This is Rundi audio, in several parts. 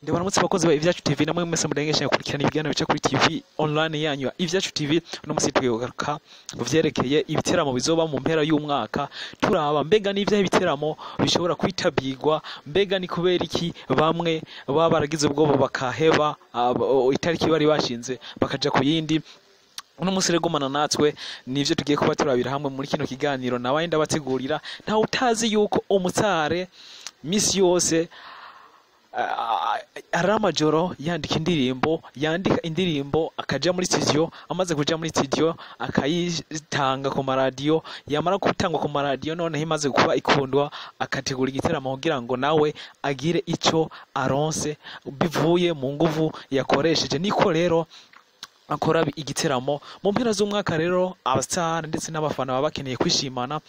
Ndabaramutse abakozi ba Ivyacu TV, namwe mwese mudengesha gukurikirana ibiganiro bica kuri TV online yanyu ya Ivyacu TV. Uno musi tugaruka ku vyerekeye ibiteramo bizoba mu mpera y'umwaka, turaba mbega n'ivyahe ibiteramo bishobora kwitabirwa, mbega ni kubera iki bamwe baba baragize ubwoba bakaheba itariki bari bashinze bakaja ku yindi. Uno musi rero gumana natwe, nivyo tugiye kuba turabira hamwe muri kino kiganiro nabaye ndabategurira. Ntawe utazi yuko umutsare misi yose ari amajoro yandika indirimbo, yandika indirimbo akaja muri studio, amaze kuja muri studio akayitanga ku maradiyo, yamara gutangwa ku maradiyo noneho imaze kuba ikundwa akategura igiteramo kugira ngo nawe agire ico aronse bivuye mu nguvu yakoresheje. Niko rero akora igiteramo mu mpera z'umwaka. Rero abastar ndetse n'abafana baba bakeneye kwishimana,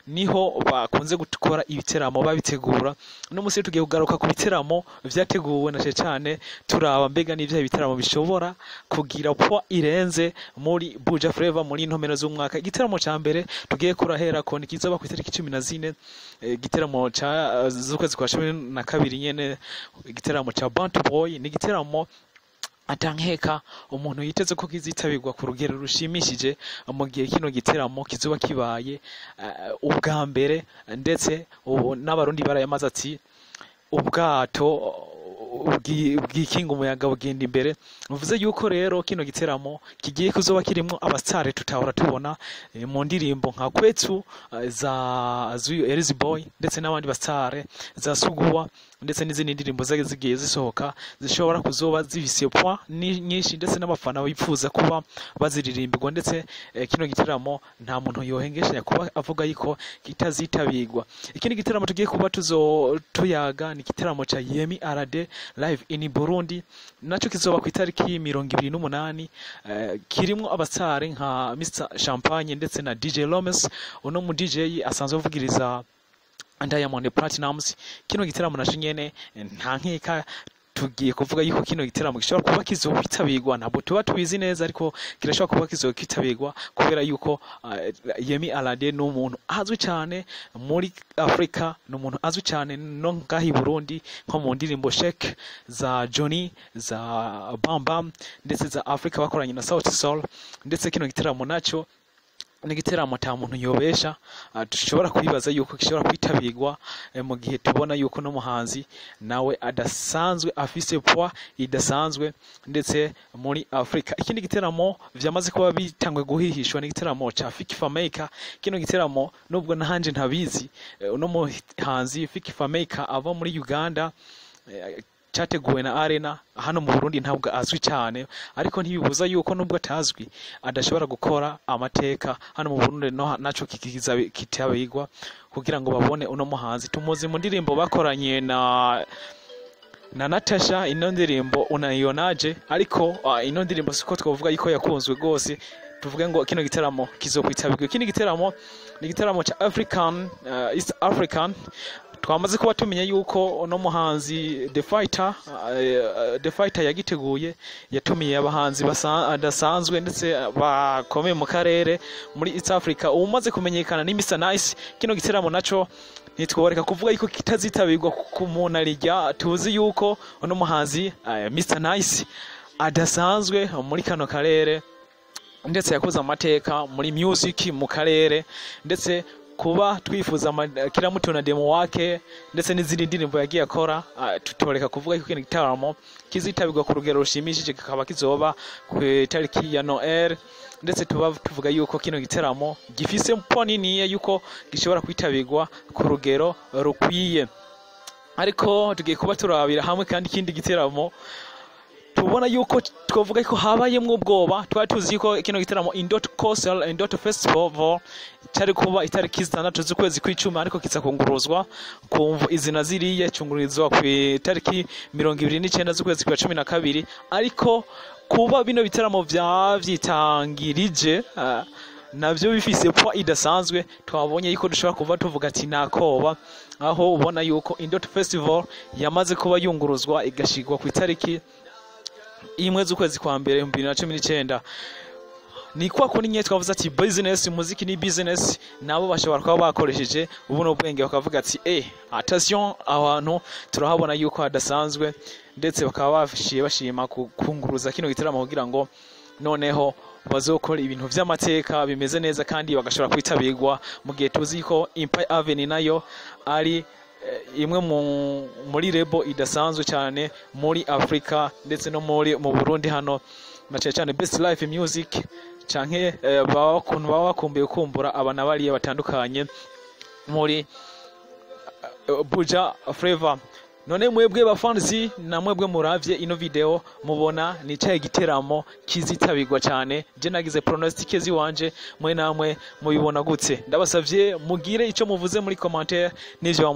niho bakunze gukora ibiteramo babitegura. Uno musi tugiye kugaruka ku biteramo vyateguwe na cane, turaba mbega n'ivyahe biteramo bishobora kugira poids irenze muri Buja Flavor muri ino mpera z'umwaka. Igiteramo ca mbere tugiye kuraherako ni kizoba ku itariki 14, igiteramo ca z'ukwezi kwa 12 nyene, igiteramo ca Bantu Boy. Ni igiteramo atankeka umuntu yiteze ko kizitabirwa ku rugero rushimishije, mu gihe kino giteramo kizoba kibaye ubwa mbere, ndetse ubu n'Abarundi barayamaze ati ubwato bwikinga umuyaga bugenda imbere. Bivuze yuko rero kino giteramo kigiye kuzoba kirimwo abasitare tutahora tubona mu ndirimbo nka Kwetu za Zuyu Elzy Boy ndetse n'abandi basitare za Suguwa, ndetse n'izindi ndirimbo zagiye zigiye zisohoka zishobora kuzoba zifise poids nyinshi, ndetse n'abafana bifuza kuba baziririmbirwa. Ndetse kino giteramo nta muntu yohengeshanya kuba avuga yuko kitazitabirwa. Ikindi giteramo tugiye kuba tuzo tuyaga ni igiteramo ca Yemi Alade Live in Burundi, naco kizoba ku itariki 28, kirimwo abasitari nka Mr Champagne ndetse na DJ Lomes, uno mu DJ asanzwe avugiriza Diamond Platnumz. Kino giteramo naco nyene nta nkeka tugiye kuvuga yuko kino giteramo gishobora kuba kizokwitabirwa. Ntabwo tuba tubizi neza, ariko kirashobora kuba kizokwitabirwa kubera yuko Yemi Alade ni umuntu azwi cyane muri Afrika, ni umuntu azwi cyane no ngaha i Burundi, nko mu ndirimbo Shake za Johnny, za Bam Bam ndetse za Africa bakoranye na Sauti Sol. Ndetse kino giteramo naco ni igiteramo ata muntu yobesha, dushobora kwibaza yuko gishobora kwitabirwa, mu gihe tubona yuko no muhanzi nawe adasanzwe afise poids idasanzwe ndetse muri Afrika. Ikindi giteramo vyamaze kuba bitangwe guhihishwa ni igiteramo ca Fik Fameica. Kino giteramo, nubwo nahanje ntabizi, uno muhanzi Fik Fameica ava muri Uganda, cyateguwe na Arena. Hano mu Burundi ntabwo azwi cyane, ariko ntibibuza yuko nubwo atazwi adashobora gukora amateka hano mu Burundi, no naco kikiza kitabigwa kugira ngo babone uno muhanzi. Tumuzi mu ndirimbo bakoranye na Natasha, ino ndirimbo Unaionaje, ariko ino ndirimbo siko twavuga yuko yakunzwe rwose tuvuge ngo kino giteramo kizokwitabirwa. Ikindi giteramo ni igiteramo ca African East African. Twamaze kuba tumenya yuko uno muhanzi The Fighter, The Fighter yagiteguye, yatumiye abahanzi badasanzwe ndetse bakomeye mu karere muri East Africa. Umaze kumenyekana ni Mr Nice. Kino giteramo naco ntitworeka kuvuga yuko kitazitabirwa ku muntu arijya tuzi yuko uno muhanzi Mr Nice adasanzwe muri kano karere, ndetse yakoze amateka muri music mu karere, ndetse kuba twifuza kila mtu na demo wake ndetse n'izindi ndirimbo yagiye akora, tutoreka kuvuga yuko kino gitaramo kizitabirwa ku rugero rushimishije, kikaba kizoba ku itariki ya Noel. Ndetse tuba tuvuga yuko kino giteramo gifise poids niniya yuko gishobora kwitabirwa ku rugero rukwiye. Ariko tugiye kuba turabira hamwe kandi ikindi giteramo tubona yuko twavuga ko habayemwo ubwoba. Twari tuzi yuko kino giteramo Indoto Concert, Indoto Festival cyari kuba itariki 6 z'ukwezi kw'icumi, ariko kiza kunguruzwa kumva izina ziriye, cyungururizwa ku itariki 29 z'ukwezi kwa 12. Ariko kuba bino biteramo vyavyitangirije navyo bifise poids idasanzwe, twabonye yuko dushobora kuva tuvuga ati nakoba, aho ubona yuko Indoto Festival yamaze kuba yunguruzwa igashigwa ku itariki 1 z'ukwezi kwa mbere 2019. Ni kwa kundi nyine twavuze ati business, umuziki ni business. Nabo bashobora kuba bakoresheje buno bwenge bakavuga ati attention, ahantu turahabona yuko hadasanzwe, ndetse bakaba bashiye bashima kunguruza kino gitaramo kugira ngo noneho bazokora ibintu vy'amateka bimeze neza kandi bagashobora kwitabirwa, mu gihe tuzi ko Empire Avenue nayo ari imwe muri label idasanzwe cyane muri Afrika ndetse no mu Burundi hano, na cyane cyane Best Life Music canke baba bakuntu baba bakumbuye kumbura abana bariya batandukanye muri Buja Flavor. None mwebwe bafanzi na mwebwe muravye ino video, mubona nicaye giteramo kizitabirwa cyane? Je nagize pronostic ziwanje, mwe namwe mubibona gute? Ndabasavye mugire ico muvuze muri commentaire, n'ivyo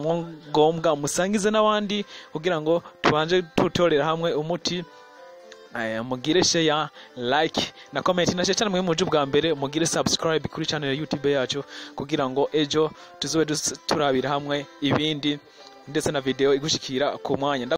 ngombwa musangize n'abandi kugira ngo tubanje tutorera hamwe umuti. Mugire share, like na comment, na cyane mwe muje bwa mbere mugire subscribe kuri channel ya YouTube yacu kugira ngo ejo tuzobe turabira hamwe ibindi, ndetse na video igushikira ku mwanya.